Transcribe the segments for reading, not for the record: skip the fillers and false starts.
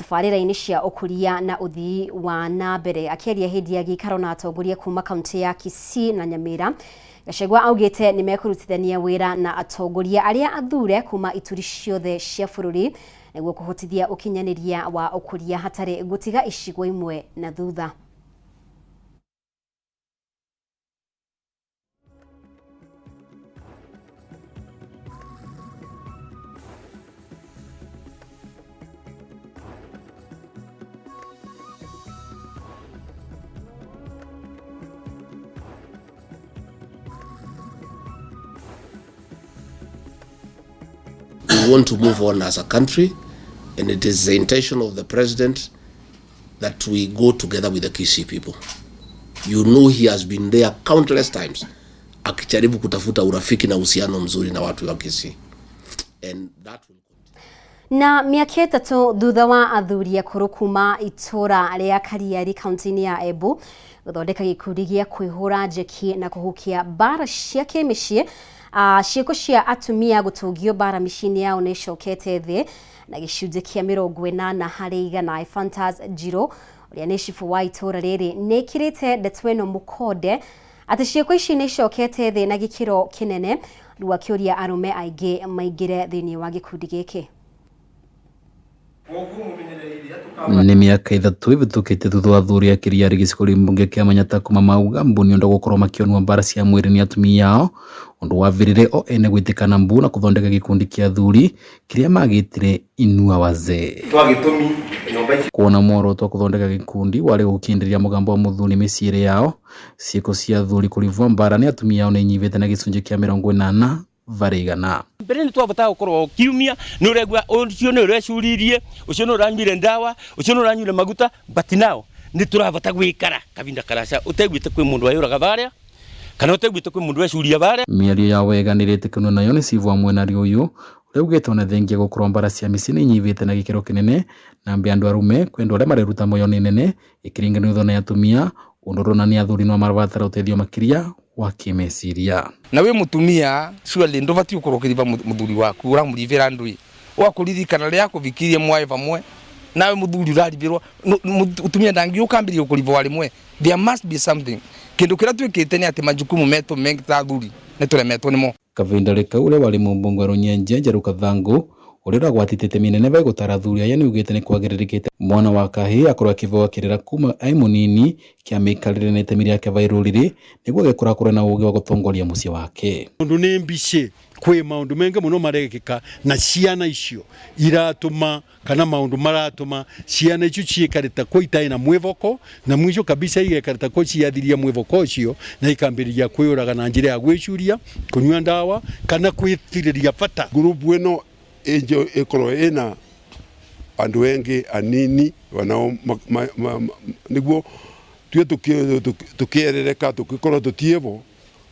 Tabarĩra-inĩ cia ũkũria na ũthii wa na mbere. Akĩaria hĩndĩ ya gĩikaro na atongoria kuma kaunti ya Kisii na Nyamira, Gachagua augĩte nĩ mekũrutithania wĩra na atongoria arĩa athure kuma ituri ciothe cia bũrũri nĩguo kũhotithia ũkinyanĩria wa ũkũria hatarĩ gũtiga icigo imwe na thutha. We want to move on as a country, and it is the intention of the president that we go together with the Kisii people. You know he has been there countless times akijaribu kutafuta urafiki na uhusiano mzuri na watu wa Kisii. And that will Na mĩaka 3 thutha wa athuri akũrũ kuma itũra rĩa Kariari kaunti-inĩ ya Embu gũthondeka gĩkundi gĩa kwĩhũra njeki na kũhukia mbara cia kĩmĩciĩ, ciĩko cia atumia gũtũngio mbara mĩciĩ-inĩ yao nĩ icokete thĩ na gĩcunjĩ kĩa 80%. Ephantus Njirũ ũrĩa nĩ cibũ wa itũra rĩrĩ nĩ ĩkĩrĩte ndeto ĩno mũkonde atĩ ciĩko ici nĩ icokete thĩ na gĩkĩro kĩnene, rĩu akĩũria arũme aingĩ maingĩre thĩinĩ wa gĩkundi gĩkĩ. Nĩ mĩaka 3 ĩhĩtũkĩte thutha wa athuri a Kiriari gĩcigo mbunge kĩa Manyata kuma mauga mbu nĩ ũndũ wa gũkorwo makĩonwo mbara cia mwĩrĩ nĩ atumia ao, ũndũ wavirire o ene gwĩtĩkana mbu na kũthondeka gĩkundi kĩa athuri kĩrĩa magĩtire Inua Wazee. Kuona muoroto wa kũthondeka gĩkundi warĩ gũkindĩria mũgambo wa mũthuri mĩciĩ yao, ciĩko cia athuri kũrivwo mbara nĩ atumia ao nĩ inyihĩte na gĩcunjĩ kĩa 80%. Mbere nĩ twavotaga gũkorwo kiumia nĩ ũregua ũcio nĩ ũrecuririe, ũcio nĩ ũranyuire ndawa, ũcio nĩ ũranyuire maguta, but now nĩ tũravota gwĩkara kavinda karaca ũteguĩte kwĩ mũndũ wayũraga varia kana ũteguĩte kwĩ mũndũ wecuria varia. Mĩario ya wega nĩ ĩrĩtĩkanio nayo nĩ cibũ wa mwena ũyũ ũrĩa ugĩte ona thengia gũkorwo mbara cia mĩciĩ nĩ inyihĩte na gĩkĩro kĩnene na mbĩa andũ arũme kwĩ andũ arĩa mareruta moyo nĩ nene ĩkĩringanithio na ya atumia, ũndũ ũronania athuri no marabatara ũteithio makĩria wa kĩmeciria. Na wĩ mũtumia surely ndũbatiĩ gũkorwo ũkĩriba mũthuri waku ũramũribĩra ndũĩ ũgakũririkana rĩrĩa akũvikirie mwaĩ vamwe nawe mũthuri ũraribĩrwo mũtumia ndangĩũka ambĩrĩrie gũkũribwo rĩmwe. There must be something. Kĩndũ kĩrĩa twĩkĩte nĩ atĩ majukumu metũ mengi ta athuri nĩ tũremetwo nĩmo. Kavinda kau ũrĩa warĩ mũmbunge wa Runyenje Njeru Kathangu ũrĩa ũragwatĩte itemi inene vai gũtara athuri aya nĩaugĩte nĩ kwagĩrĩrĩkĩte mwana wa kahĩĩ akorwo akĩbeo kĩrĩra kuma ai mũnini kĩa mĩikarĩre na itemi rĩake vai rũrĩrĩ nĩguo agĩkũra akũre na ũgĩ wa gũtongoria mũciĩ wake. Maũndũ nĩ mbici kwĩ maũndũ maingĩ mũno marekĩka na ciana icio iratũma kana maũndũ maratũma ciana icio ciĩkare ta ko itarĩ na mwĩvoko na mwisho kabisa igekara ta ko ciathiria mwĩvoko ũcio na ikambĩrĩria kwĩyũraga na njĩra ya gwĩcuria, kũnyua ndawa kana kwĩtirĩria bata. Ngurubu ĩno ĩkorwo ĩna andũ engĩ anini wanao nĩguo tuĩ tũkĩerereka tũgĩkorwo tũtiĩvo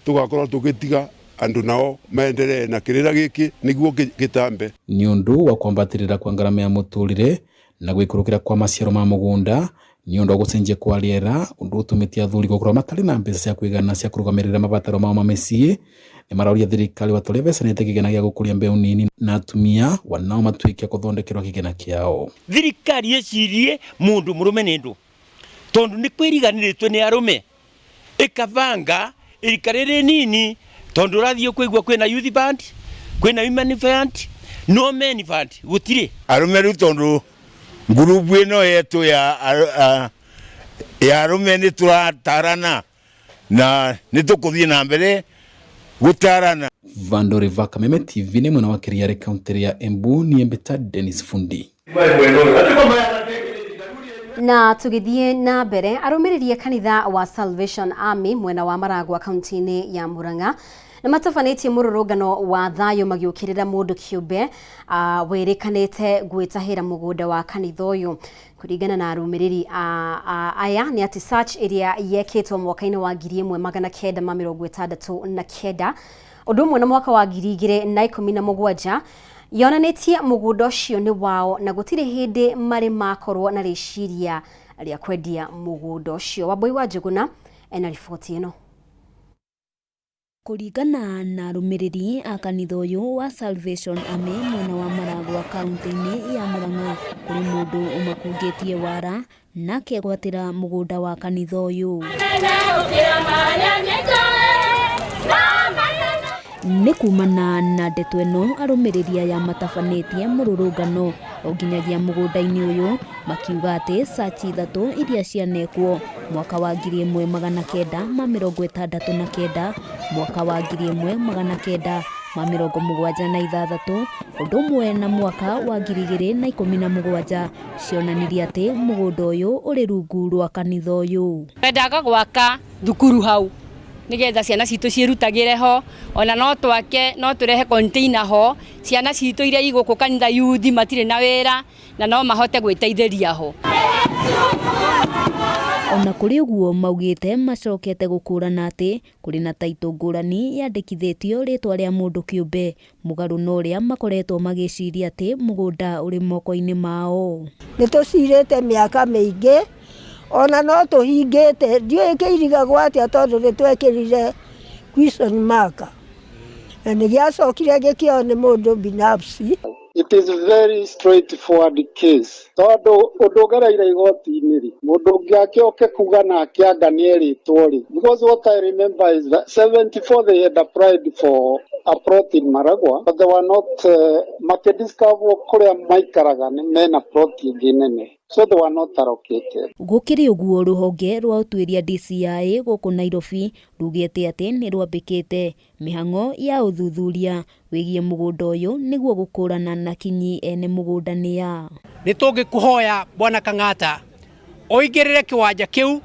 tũgakorwo tũgĩtiga andũ nao maenderee na kĩrĩra gĩkĩ nĩguo gĩtambe. Nĩ ũndũ wa kwambatĩrĩra kwa ngarama ya mũtũrĩre na gwĩkũrũkĩra kwa maciaro ma mũgũnda nĩ ũndũ wa gũcenjia kwa rĩera, ũndũ ũtũmĩte athuri gũkorwo matarĩ na mbeca cia kũigana cia kũrũgamĩrĩra mabataro mao ma mĩciĩ. Nĩ maroria thirikari watũrĩa becanĩte kĩgĩna gĩa gũkũria mbeũ nini na atumia wanao matuĩke a kũthondekerwo kĩgĩna kĩao. Thirikari ĩcirie mũndũ mũrũme nĩ ndũ tondũ nĩ kwĩriganĩrĩtwo nĩ arũme ĩkabanga ĩrika rĩrĩ nini tondũ ũrathiĩ kũigua kwĩna youth fund, kwĩna women fund, no men fund gũtirĩ. Arũme rĩu tondũ ngurubu ĩno yetu ya arũme nĩ tũratarana na nĩ tũkũthiĩ na mbere gũtarana. Vandori va Kameme TV nĩ mwena wa Kiriari kaunti ya Embu niĩ mbĩta Dennis Fundi. Na tũgĩthiĩ na mbere, arũmĩrĩri a kanitha wa Salvation Army mwena wa Maragwa kaunti-inĩ ya Murang'a nĩ matabanĩtie mũrũrũngano wa thayũ magĩũkĩrĩra mũndũ kĩũmbe wĩrĩkanĩte gwĩtahĩra mũgũnda wa kanitha ũyũ. Kũringana na arũmĩrĩri aya nĩ atĩ search ĩrĩa yekĩtwo mwaka-inĩ wa 1969 ũndũ ũmwe na mwaka wa 2017 yonanĩtie mũgũnda ũcio nĩ wao na gũtirĩ hĩndĩ marĩ makorwo na rĩciria rĩa kwendia mũgũnda ũcio. Wambui wa Njũgũna ena riboti ĩno. Kũringana na arũmĩrĩri a kanitha ũyũ wa Salvation Army mwena wa Maragwa kaunti-inĩ ya Murang'a, kũrĩ mũndũ ũmakungĩtie wara na akegwatĩra mũgũnda wa kanitha ũyũ. Nĩ kumana na ndeto ĩno arũmĩrĩri aya matabanĩtie mũrũrũngano o nginyagia mũgũnda-inĩ ũyũ makiuga atĩ search ithatũ iria cianekwo mwaka wa 1969, mwaka wa 1976 ũndũ ũmwe na mwaka wa 2017 cionanirie atĩ mũgũnda ũyũ ũrĩ rungu rwa kanitha ũyũ. Twendaga gwaka thukuru hau nigetha ciana citũ ciĩrutagĩre ho, ona no twake, no tũrehe container ho, ciana citũ iria igũkũ kanitha youth matirĩ na wĩra na no mahote gwĩteithĩria ho. Ona kũrĩ ũguo maugĩte macokete gũkũrana atĩ kũrĩ na taitũ ngũrani yandĩkithĩtio rĩtwa rĩa mũndũ kĩũmbe mũgarũ na ũrĩa makoretwo magĩciria atĩ mũgũnda ũrĩ moko-inĩ mao. Nĩ tũcirĩte mĩaka mĩingĩ ona no tũhingĩte, ndiũĩ kĩirigagwo atĩa tondũ nĩ twekĩrire question mark na nĩ gĩacokire gĩkĩoywo nĩ mũndũ binafsi. It is very straightforward case tondũ ũndũ ũgereire igoti-inĩ rĩ, mũndũ ũngĩ akĩoke kuga nake anga nĩ erĩtwo rĩ, because what I remember is that 74 they had applied for a plot in Maragua but they were not makĩdiscover kũrĩa maikaraga nĩ mena plot ĩngĩ nene, so they were not allocated. Gũkĩrĩ ũguo rũhonge rwa ũtuĩria DCI gũkũ Nairobi rugĩte atĩ nĩ rwambĩkĩte mĩhang'o ya ũthuthuria wĩgiĩ mũgũnda ũyũ nĩguo gũkũrana na kinyi ene mũgũnda nĩ a. Nĩ tũngĩkũhoya Bwana Kang'ata ũingĩrĩre kĩwanja kĩu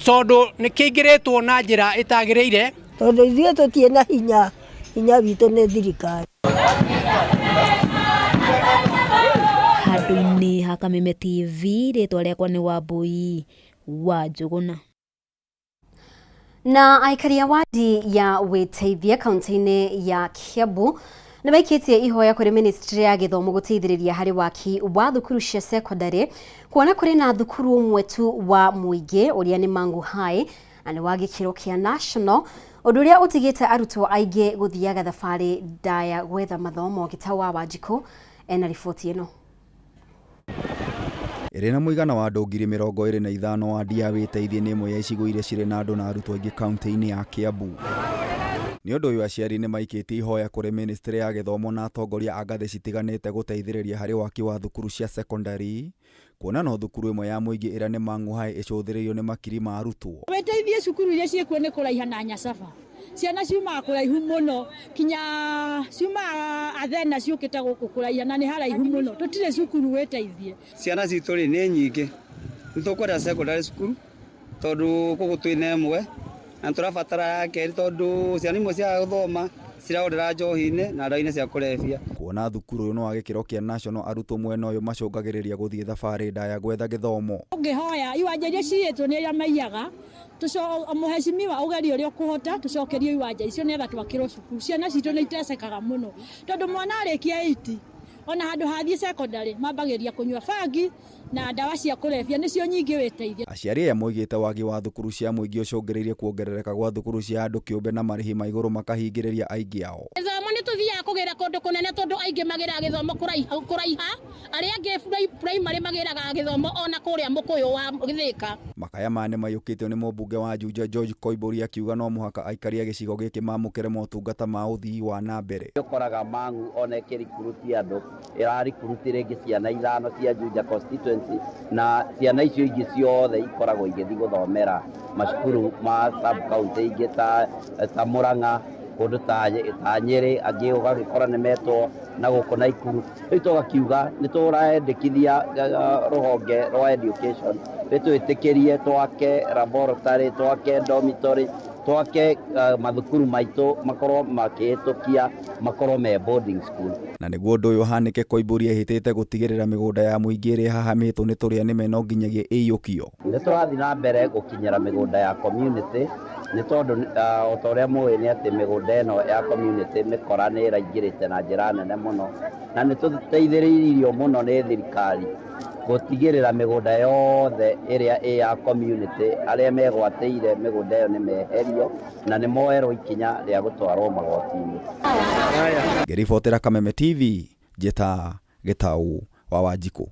tondũ nĩ kĩingĩrĩtwo na njĩra ĩtagĩrĩire. Tondũ ithuĩ tũtirĩ na hinya, hinya witũ nĩ thirikari. Handũ-inĩ ha Kameme TV, rĩtwa rĩakwa nĩ Wambui wa Njũgũna. Na aikari a wadi ya Wĩteithie kaunti-inĩ ya Kiambu nĩ maikĩtie ihoya kũrĩ ministry ya gĩthomo gũteithĩrĩria harĩ waki wa thukuru cia secondary kuona kũrĩ na thukuru ũmwe tu wa mũingĩ ũrĩa nĩ Mangu High na nĩ wa gĩkĩro kĩa national, ũndũ ũrĩa ũtigĩte arutwo aingĩ gũthiaga thabarĩ ndaya gwetha mathomo. Gĩtau wa Wanjikũ ena riboti ĩno. Ĩrĩ na mũigana wa andũ 25,000, wadi ya Wĩteithie nĩ ĩmwe ya icigo iria cirĩ na andũ na arutwo aingĩ kaunti-inĩ ya Kiambu. Nĩ ũndũ ũyũ aciari nĩ maikĩtie ihoya kũrĩ ministry ya gĩthomo na atongoria a ngathĩ citiganĩte gũteithĩrĩria harĩ waki wa thukuru cia secondary, kuona no thukuru ĩmwe ya mũingĩ ĩrĩa nĩ Mang'u High ĩcũthĩrĩirio nĩ makiri ma arutwo. Wĩteithie cukuru iria ciĩkuo nĩ kũraiha na Nyacaba, ciana ciumaga kũraihu mũno, kinya ciumaga Athena ciũkĩte gũkũ kũraiha na nĩ haraihu mũno, tũtirĩ cukuru wĩteithie. Ciana citũ rĩ nĩ nyingĩ, nĩ tũkwenda secondary school tondũ gũkũ twĩna ĩmwe na nĩ tũrabatara ya kerĩ tondũ ciana imwe ciaga gũthoma cirahũthĩra njohi-inĩ na ndawa-inĩ cia kũrebia. Kuona thukuru ũyũ nĩ wa gĩkĩro kĩa national, arutwo mwena ũyũ macũngagĩrĩria gũthiĩ thabarĩ ndaya gwetha gĩthomo. Ũngĩhoya iwanja iria ciyĩtwo nĩ arĩa maiyaga, mũhecimiwa ũgerie ũrĩa ũkũhota tũcokerio iwanja icio nĩgetha twakĩrwo cukuru. Ciana citũ nĩ itecekaga mũno tondũ mwana arĩkia 8 ona handũ hathiĩ secondary mambagĩrĩria kũnyua bangi na ndawa cia kũrebia nĩcio nyingĩ wĩteithie. Aciari aya moigĩte wagi wa thukuru cia mũingĩ ũcũngĩrĩirie kuongerereka gwa thukuru cia andũ kĩũmbe na marĩhi ma igũrũ makahingĩrĩria aingĩ ao. Gĩthomo nĩ tũthiaga kũgĩra kũndũ kũnene tondũ aingĩ magĩraga gĩthomo kũraiha, arĩa angĩ primary magĩraga gĩthomo ona kũrĩa mũkũyũ wa Gĩthĩka. Makaya maya nĩmaiyũkĩtio nĩ mũmbunge wa Juja George Koimbũri akiuga no mũhaka aikari a gĩcigo gĩkĩ mamũkĩre motungata ma ũthii wa na mbere. Ũkoraga Mang'u ona ĩkĩrikuruti andũ, ĩrarikuruti rĩngĩ ciana ithano cia Juja constituency, na ciana icio ingĩ ciothe ikoragwo igĩthiĩ gũthomera macukuru ma sub county ingĩ ta Murang'a, kũndũ ta Nyĩrĩ, angĩ ũgagĩkora nĩ metwo na gũkũ Naikuru. Rĩu tũgakiuga nĩ tũrendekithia rũhonge rwa education rĩtwĩtĩkĩrie twake laboratory, twake dormitory, twake mathukuru maitũ makorwo makĩhĩtũkia makorwo me boarding school. Na nĩguo ũndũ ũyũ ũhanĩke, Koimbũri ehĩtĩte gũtigĩrĩra mĩgũnda ya mũingĩ ĩrĩa ĩhahamĩtwo nĩ tũrĩa nĩme no nginyagia ĩiyũkio. Nĩ tũrathiĩ na mbere gũkinyĩra mĩgũnda ya community nĩ tondũ o ta ũrĩa mũĩ nĩ atĩ mĩgũnda ĩno ya community mĩkora nĩ ĩraingĩrĩte na njĩra nene mũno, na nĩ tũteithĩrĩirio mũno nĩ thirikari Gũtigĩrĩra mĩgũnda yothe ĩrĩa ĩ ya community arĩa megwatĩire mĩgũnda ĩyo nĩ meherio na nĩ moerwo ikinya rĩa gũtwarwo magoti-inĩ. Ngĩribotera Kameme TV, njĩta Gĩtaũ wa Wanjikũ.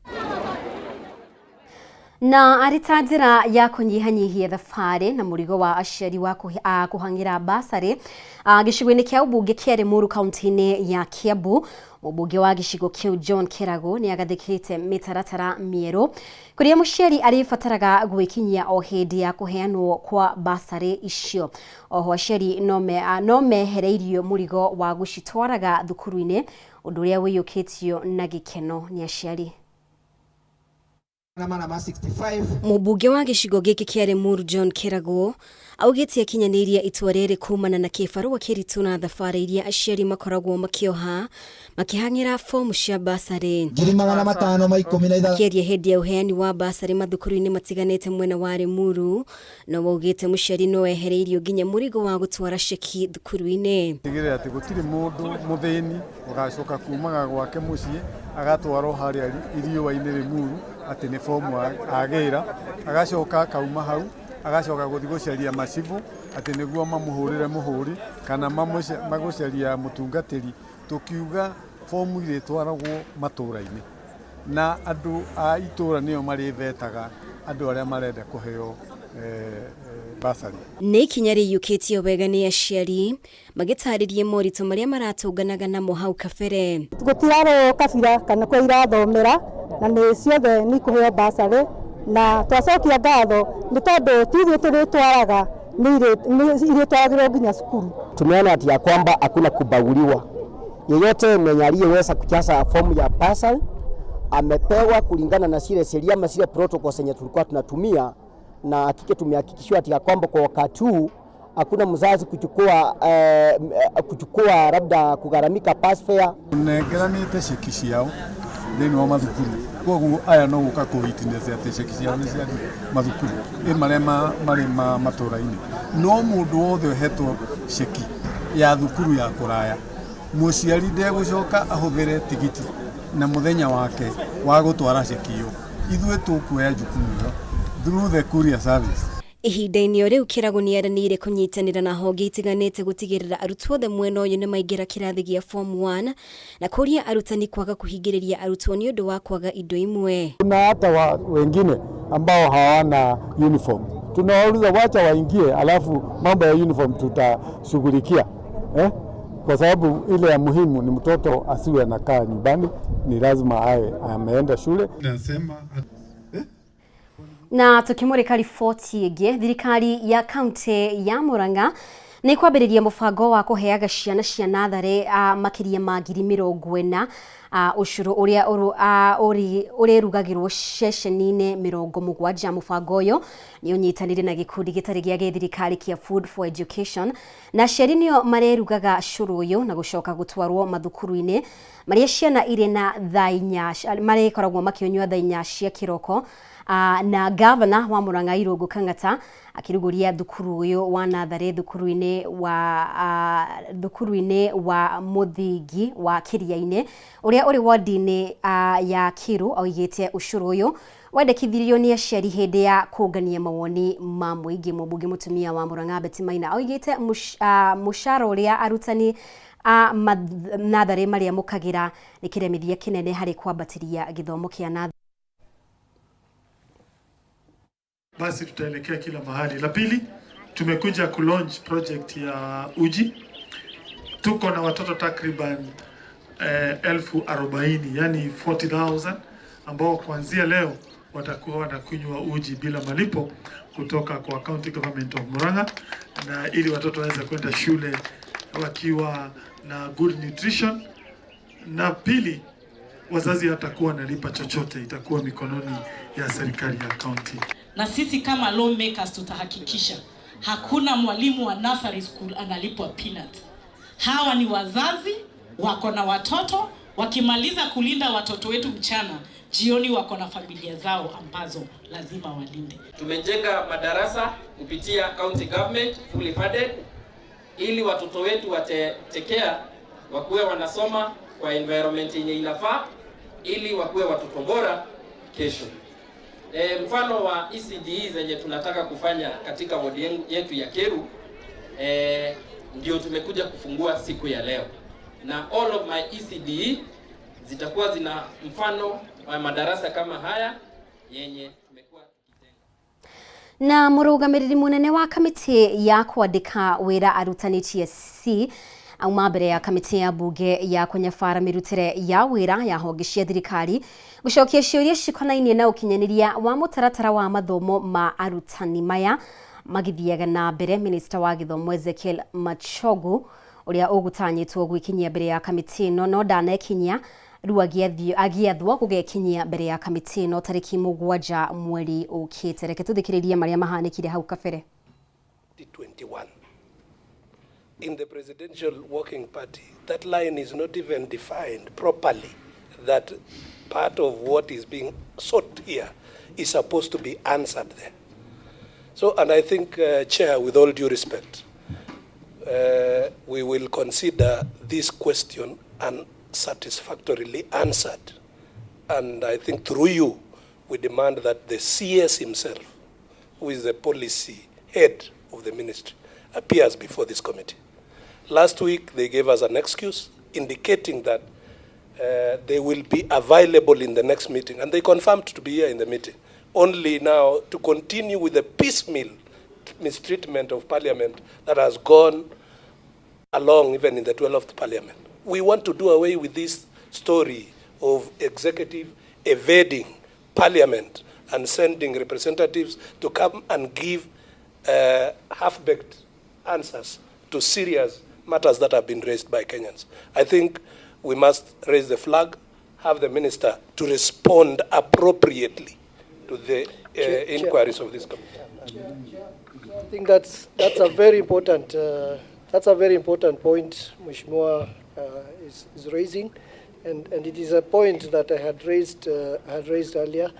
Na arĩ ta njĩra ya kũnyihanyihia thabarĩ na mũrigo wa aciari wa kũhang'ĩra basarĩ gĩcigo-inĩ kĩa ũmbunge kĩa Limuru kaunti-inĩ ya Kiambu, mũmbunge wa gĩcigo kĩu John Kĩragu nĩ agathĩkĩte mĩtaratara mĩerũ kũrĩa mũciari arĩbataraga gwĩkinyia o hĩndĩ ya kũheanwo kwa basarĩ icio. Oho aciari no mehereirio mũrigo wa gũcitwaraga thukuru-inĩ, ũndũ ũrĩa ũiyũkĩtio na gĩkeno nĩ aciari. Mũmbunge wa gĩcigo gĩkĩ kĩa Limuru John Kĩragu augĩte akinyanĩirie itua rĩrĩ kumana na kĩbarũa kĩritũ na thabarĩ iria aciari makoragwo makĩoha makĩhang'ĩra fomu cia basarĩ. 516. Akĩaria hĩndĩ ya ũheani wa basarĩ mathukuru-inĩ matiganĩte mwena wa Limuru, no augĩte mũciari no ehereirio nginya mũrigo wa gũtwara ceki thukuru-inĩ. Tigĩrĩra atĩ gũtirĩ mũndũ mũthĩni ũgacoka kumaga gwake mũciĩ agatwarwo harĩa iriũa-inĩ Limuru atĩ nĩ fomu agĩra, agacoka akauma hau agacoka gũthiĩ gũcaria macibũ atĩ nĩguo mamũhũrĩre mũhũri kana magũcaria mũtungatĩri. Tũkiuga fomu irĩtwaragwo matũra-inĩ na andũ a itũra nĩo marĩvetaga andũ arĩa marenda kũheo basarĩ. Nĩ ikinya rĩiyũkĩtio wega nĩ aciari magĩtarĩrie moritũ marĩa maratũnganaga namo hau kabere. Gũtirarwo kabira kana kwa irathomera na nĩ ciothe nĩ ikũheo basarĩ, na twacokia ngatho nĩ tondũ ti ithuĩ tũrĩtwaraga, nĩ irĩtwaragĩrwo nginya cukuru. Tumeona ati ya kwamba hakuna kubaguliwa. Yeyote mwenye aliyeweza kujaza fomu ya basari amepewa kulingana na zile sheria ama zile protocols zenye tulikuwa tunatumia, na hakika tumehakikishiwa ati ya kwamba kwa wakati huu hakuna mzazi kuchukua labda kugharamika bus fare. Nengeranĩte ceki ciao thĩinĩ wa mathukuru, koguo aya no gũka kũ witness atĩ ceki ciao nĩ cia mathukuru ĩ marĩa marĩ matũra-inĩ. No mũndũ wothe ũhetwo ceki ya thukuru ya kũraya, mũciari ndegũcoka ahũthĩre tigiti na mũthenya wake wa gũtwara ceki ĩyo. Ithuĩ tũkuoya jukumu ĩyo through the courier service. Ihinda-inĩ o rĩu Kĩragu nĩeranĩire kũnyitanĩra na honge itiganĩte gũtigĩrĩra arutwo othe mwena ũyũ nĩmaingĩra kĩrathi gĩa form 1 na kũria arutani kwaga kũhingĩrĩria arutwo nĩ ũndũ wa kwaga indo imwe. Kuna hata wengine ambao hawana uniform, tunawauliza wacha waingie, alafu mambo ya uniform tutashughulikia, Kwa sababu ile ya muhimu ni mtoto asiwe anakaa nyumbani, ni lazima awe ameenda shule. Nasema na tukimurika riboti ĩngĩ, thirikari ya kaunti ya Murang'a nĩ kwambĩrĩria mũbango wa kũheaga ciana cia natharĩ makĩria ma 40,000 ũcũrũ ũrĩa ũrĩrugagĩrwo ceceni-inĩ 70. Mũbango ũyũ nĩ ũnyitanĩire na gĩkundi gĩtarĩ gĩa gĩthirikari kĩa Food for Education, na aciari nĩo marerugaga cũrũ ũyũ na gũcoka gũtwarwo mathukuru-inĩ marĩa ciana irĩ na thaa inya marĩkoragwo makĩũnyua thaa 4 cia kĩroko. Na gavana wa Murang'a Irũngũ Kang'ata akĩrugũria thukuru ũyũ wa natharĩ thukuru-inĩ wa mũthingi wa Kĩria-inĩ ũrĩa ũrĩ wodi-inĩ ya Kĩrũ. Oigĩte ũcũrũ ũyũ wendekithirio nĩ aciari hĩndĩ ya kũngania mawoni ma mũingĩ. Mũmbunge mũtumia wa Murang'a Betty Maina oigĩte mũcara ũrĩa arutani a natharĩ marĩamũkagĩra nĩ kĩremithia kĩnene harĩ kwambatĩria gĩthomo kĩa natharĩ. Basi tutaelekea kila mahali. La pili, tumekuja kulaunch project ya uji. Tuko na watoto takriban 40,000, yani 40,000 ambao kuanzia leo watakuwa wanakunywa uji bila malipo kutoka kwa County Government of Murang'a, na ili watoto waweze kwenda shule wakiwa na good nutrition. Na pili, wazazi hatakuwa wanalipa chochote, itakuwa mikononi ya serikali ya county. Na sisi kama lawmakers tutahakikisha hakuna mwalimu wa nursery school analipwa peanut. Hawa ni wazazi wako na watoto, wakimaliza kulinda watoto wetu mchana, jioni wako na familia zao ambazo lazima walinde. Tumejenga madarasa kupitia county government fully funded, ili watoto wetu watekea wakuwe wanasoma kwa environment yenye inafaa, ili wakuwe watoto bora kesho. Mfano wa ECDE zenye tunataka kufanya katika wodi yetu ya Keru ndio tumekuja kufungua siku ya leo, na all of my ECDE zitakuwa zina mfano wa madarasa kama haya yenye tumekuwa. Na murugamiriri munene wa kamiti ya kwandika wira arutani TSC auma mbere ya kamiti ya bunge ya kunyabara mirutire ya wira ya honge cia thirikari gucokia ciuria cikonainie na ukinyaniria wa mutaratara wa mathomo ma arutani maya magithiaga na mbere. Minista wa githomo Ezekiel Machogu uria ugutanyitwo gwikinyia mbere ya kamiti ino no ndanekinyia riu agiathwo gugekinyia mbere ya kamiti ino tariki 7 mweri ukite. Reke tuthikiririe maria mahanikire hau kabere. 21 in the Presidential Working Party, that line is not even defined properly, that part of what is being sought here is supposed to be answered there. So, and I think, Chair, with all due respect, we will consider this question unsatisfactorily answered. And I think through you, we demand that the CS himself, who is the policy head of the ministry, appears before this committee. Last week, they gave us an excuse indicating that they will be available in the next meeting, and they confirmed to be here in the meeting, only now to continue with the piecemeal mistreatment of Parliament that has gone along even in the 12th Parliament. We want to do away with this story of executive evading Parliament and sending representatives to come and give half-baked answers to serious matters that have been raised by Kenyans. I think we must raise the flag, have the minister to respond appropriately to the inquiries of this committee. I think that's a very important point Mheshimiwa is raising, and it is a point that I had raised earlier.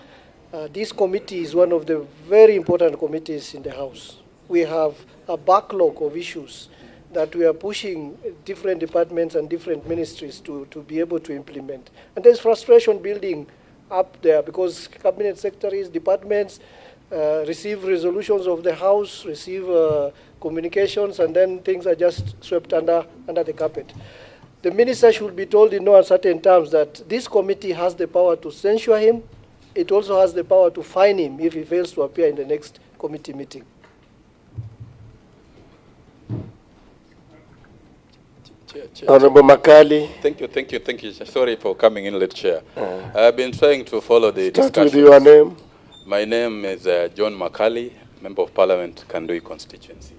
This committee is one of the very important committees in the House. We have a backlog of issues that we are pushing different departments and different ministries to be able to implement. And there's frustration building up there because cabinet secretaries, departments receive resolutions of the House, receive communications, and then things are just swept under the carpet. The minister should be told in no uncertain terms that this committee has the power to censure him. It also has the power to fine him if he fails to appear in the next committee meeting. Chair, Honorable Makali. Thank you. Sorry for coming in late, Chair. I've been trying to follow the Start discussion. with your name. My name is John Makali, Member of Parliament, Kandui constituency.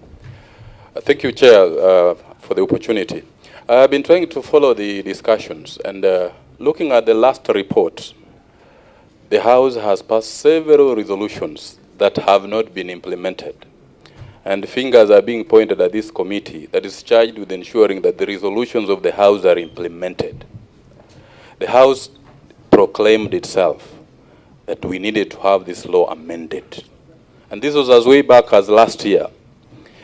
Thank you, Chair, for the opportunity. I've been trying to follow the discussions, and looking at the last report, the House has passed several resolutions that have not been implemented. And fingers are being pointed at this committee that is charged with ensuring that the resolutions of the House are implemented. The House proclaimed itself that we needed to have this law amended. And this was as way back as last year.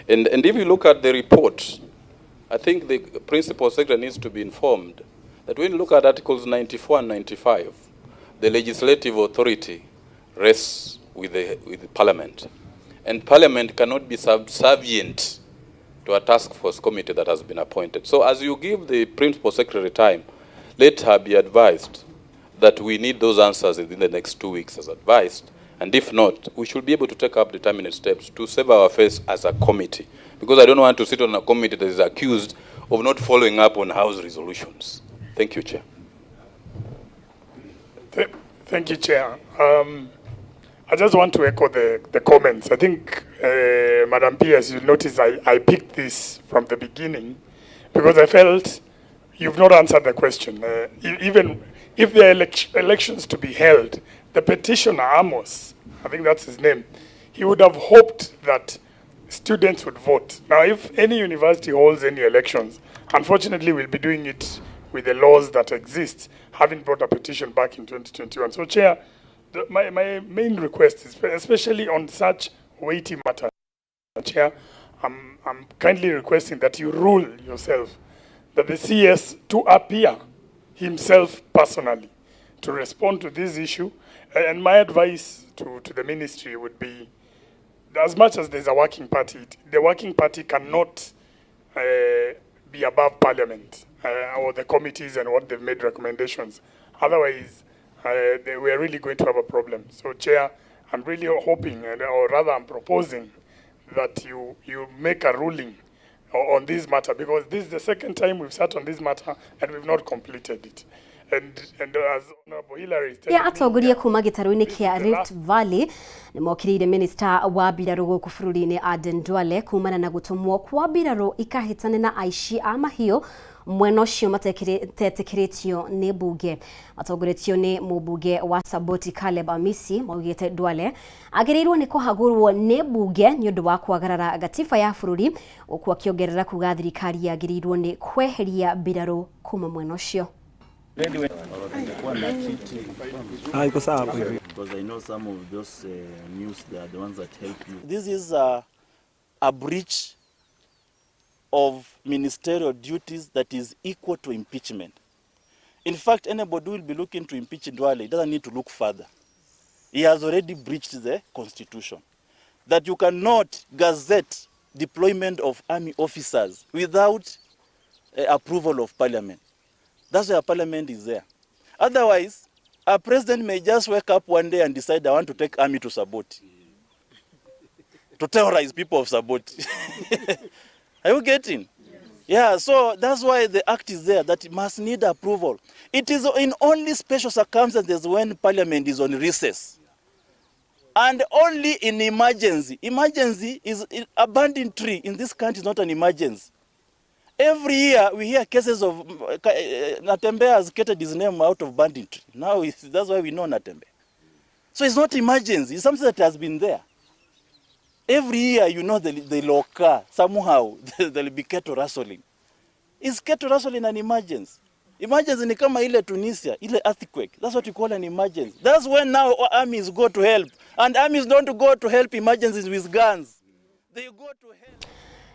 And if you look at the report, I think the principal secretary needs to be informed that when you look at Articles 94 and 95, the legislative authority rests with the Parliament. And Parliament cannot be subservient to a task force committee that has been appointed. So as you give the principal secretary time, let her be advised that we need those answers within the next 2 weeks as advised. And if not, we should be able to take up determinate steps to save our face as a committee. Because I don't want to sit on a committee that is accused of not following up on House resolutions. Thank you, Chair. Thank you, Chair. I just want to echo the comments. I think, Madam P.S., you notice I picked this from the beginning because I felt you've not answered the question. Even if there are elections to be held, the petitioner, Amos, I think that's his name, he would have hoped that students would vote. Now, if any university holds any elections, unfortunately, we'll be doing it with the laws that exist, having brought a petition back in 2021. So, Chair, my main request is, especially on such weighty matters, Chair, I'm kindly requesting that you rule yourself that the CS to appear himself personally to respond to this issue, And my advice to the ministry would be, as much as there's a working party, the working party cannot be above parliament or the committees and what they've made recommendations. Otherwise, we are really going to have a problem. So, Chair, I'm really hoping, or rather I'm proposing, that you make a ruling on this matter, because this is the second time we've sat on this matter and we've not completed it. And as Honorable Hillary is Ya atongoria kuma gĩtarũ-inĩ kĩa Rift Valley nĩ mokĩrĩire minista wa mbirarũ gũkũ bũrũri-inĩ Aden Duale kumana na gũtũmwo kwa mbirarũ ikahĩtane na aici a mahiũ mwena ũcio matetĩkĩrĩtio nĩ mbunge. Matongoretio nĩ mũmbunge wa Saboti Caleb Amisi maugĩte Duale agĩrĩirwo nĩ kũhagũrwo nĩ mbunge nĩ ũndũ wa kwagarara gatiba ya bũrũri, gũkũ akĩongerera kuga thirikari yagĩrĩirwo nĩ kweheria mbirarũ kuma mwena ũcio. Ah, iko sawa hapo hivi. Because I know some of those news, they are the ones that help you. This is a breach of ministerial duties that is equal to impeachment. In fact, anybody who will be looking to impeach Duale doesn't need to look further. He has already breached the constitution. That you cannot gazette deployment of army officers without approval of parliament. That's why parliament is there. Otherwise, a president may just wake up one day and decide, I want to take army to Saboti, to terrorize people of Saboti. Are you getting? Yeah, so that's why the act is there, that it must need approval. It is in only special circumstances when parliament is on recess. And only in emergency. Emergency is a abandoned tree in this country is not an emergency. Every year we hear cases of Natembeya has created his name out of banditry. Now that's why we know Natembeya. So it's not emergency, it's something that has been there. Every year, you know, they'll occur. Somehow, there'll be cattle rustling. Is cattle rustling an emergency? Emergency ni kama ile Tunisia, ile earthquake. That's what you call an emergency. That's when now armies go to help. And armies don't go to help emergencies with guns. They go to help.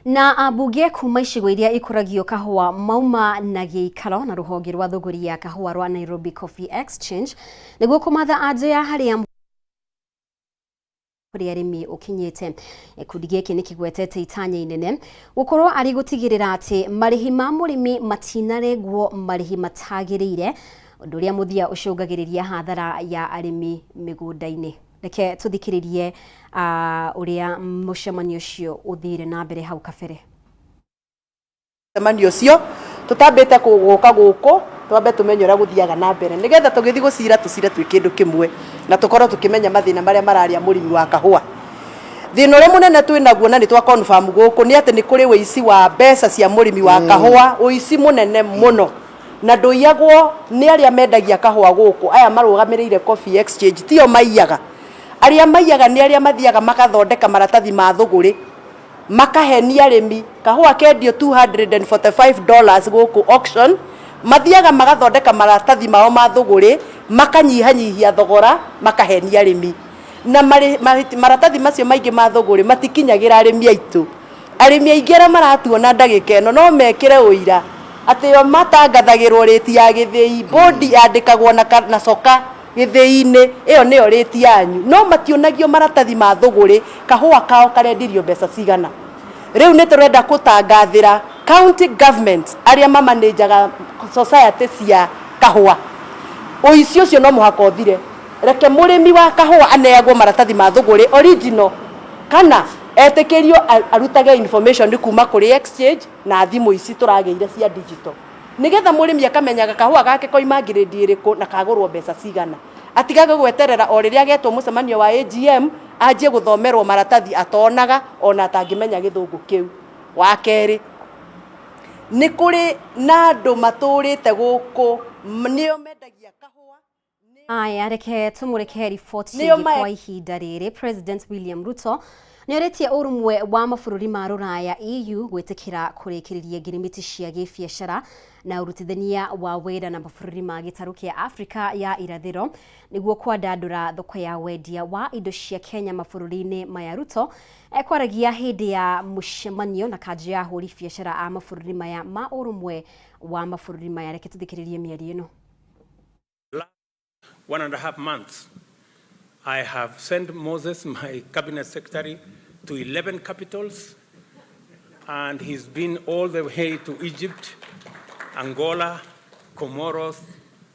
Na ambunge kuma icigo iria ikũragio kahũa mauma na gĩikaro na rũhonge rwa thũgũri ya kahũa rwa Nairobi Coffee Exchange nĩguo kũmatha anja ya harĩa kũrĩ arĩmi ũkinyĩte. Gĩkundi gĩkĩ nĩ kĩgwetete itanya inene gũkorwo arĩ gũtigĩrĩra atĩ marĩhi ma mũrĩmi matinarengwo marĩhi matagĩrĩire, ũndũ ũrĩa mũthia ũcũngagĩrĩria hathara ya arĩmi mĩgũnda-inĩ. Reke tũthikĩrĩrie ũrĩa mũcemanio ũcio ũthire na mbere hau kabere. Mũcemanio ũcio tũtambĩte gũka gũkũ twambe tũmenye ũrĩa gũthiaga na mbere nĩgetha tũgĩthiĩ gũcira tũcire twĩ kĩndũ kĩmwe na tũkorwo tũkĩmenya mathĩna marĩa mararia mũrĩmi wa kahũa. Thĩna ũrĩa mũnene twĩ naguo na nĩ twa confirm gũkũ nĩ atĩ nĩ kũrĩ ũici wa mbeca cia mũrĩmi wa kahũa, ũici mũnene mũno na ndũiyagwo nĩ arĩa mendagia kahũa gũkũ, aya marũgamĩrĩire Coffee Exchange tio maiyaga. Arĩa maiyaga nĩ arĩa mathiaga magathondeka maratathi ma thũgũrĩ makahenia arĩmi kahũa kendio $245 gũkũ auction, mathiaga magathondeka maratathi mao ma thũgũrĩ makanyihanyihia thogora makahenia arĩmi na maratathi macio maingĩ ma thũgũrĩ matikinyagĩra arĩmi aitũ. Arĩmi aingĩ arĩa maratuona ndagĩka ĩno no mekĩre ũira atĩ o matangathagĩrwo rĩti ya gĩthĩi, bodi yandĩkagwo na coka gĩthĩi-inĩ, ĩyo nĩyo rĩti yanyu, no mationagio maratathi ma thũgũrĩ kahũa kao karendirio mbeca cigana. Rĩu nĩ tũrenda gũtangathĩra county government arĩa mamanĩnjaga society cia kahũa, ũici ũcio no mũhaka ũthire. Reke mũrĩmi wa kahũa aneagwo maratathi ma thũgũrĩ original kana etĩkĩrio arutage information kuma kũrĩ exchange na thimũ ici tũragĩire cia digital nĩgetha mũrĩmi akamenyaga kahũa gake koima grade ĩrĩkũ na kagũrwo mbeca cigana, atigage gweterera o rĩrĩa agetwo mũcemanio wa AGM anjie gũthomerwo maratathi atonaga ona atangĩmenya gĩthũngũ kĩu. Wa kerĩ, nĩ kũrĩ na andũ matũrĩte gũkũ nĩo mendagia kahũa. Aya, reke tũmũreke riboti ĩngĩ kwa ihinda rĩrĩ. President William Ruto nĩorĩtie ũrũmwe wa mabũrũri ma rũraya EU gwĩtĩkĩra kũrĩkĩrĩria ngirimiti cia gĩbiacara na ũrutithania wa wĩra na mabũrũri ma gĩtarũ kĩa Afrika ya irathĩro nĩguo kwandandũra thoko ya wendia wa indo cia Kenya mabũrũri-inĩ maya. Ruto ekwaragia hĩndĩ ya mũcemanio na kanjũ ya ahũri biacara a mabũrũri maya ma ũrũmwe wa mabũrũri maya. Reke tũthikĩrĩrie mĩario ĩno. 1.5 months, I have sent Moses, my cabinet secretary, to 11 capitals, and he's been all the way to Egypt, Angola, Comoros,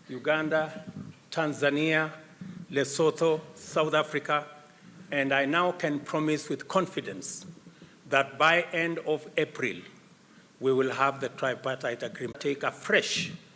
Uganda, Tanzania, Lesotho, South Africa, and I now can promise with confidence that by end of April, we will have the tripartite agreement. Take a fresh